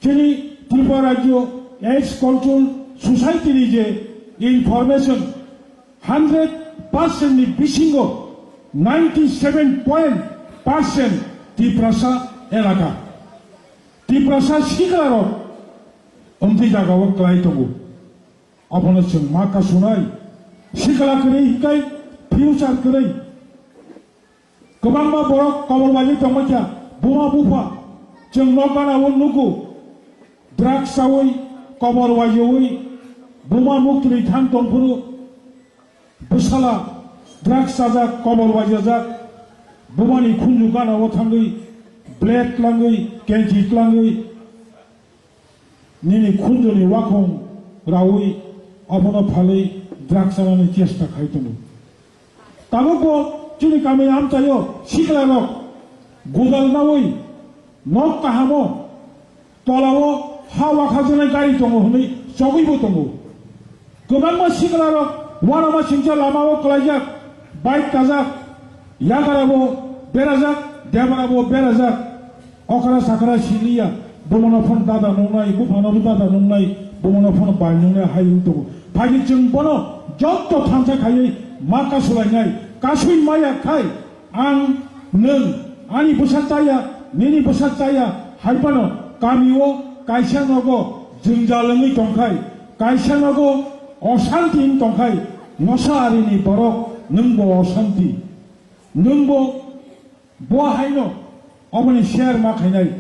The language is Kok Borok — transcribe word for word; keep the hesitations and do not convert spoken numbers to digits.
Chini Tripura Rajyo AIDS Control Society ni je information, hundred percent ni bisingo ninety seven point percent Tiprasa elaka, Tiprasa siklarok omtwi jagao kwlai tongo. Abono chwng ma kasunai, sikla kwrwi hikai future kwrwi. Kwbangma borok kobor waiwi tongbaikha, buma bupha. Chwng nok gana-o nugo, drugs chawi, kobor waiwi, buma muktwi thang tongphuru, bwsala drugs chajak, kobor waijajak, bumani khunju gana-o thangwi, blade tlangwi, kenchi tlangwi, nini khunjuni wakhong raui abono phalwi drugs chanani chesta khai tongo. Tabukbo chini kami amchaio siklarok gudal naui nok kahamo tolao ha wakhajaknai gari tongo hwnwi chogwibo tongo. Kwbangma siklarok uanama singcha lamao kwlaijak, bike kajak, yakarabo berajak, debarabo berajak. Okra sakra siliya, bomono phone dada nungnai, buphano bo dada nungnai, bomono phone bai nungnai hai wng tongo. Phaidi chwng bono jotto thansa khaiwi ma kasulainai, kasui maya khai ang nwng ani bwsa chaya, nini bwsa chaya hai phano kamio kaisa nogo jwngjal wngwi tongkhai, kaisa nogo osanti wng tongkhai, nosa arini borok nwngbo osanti, nwngbo bo haino oboni share ma khainai.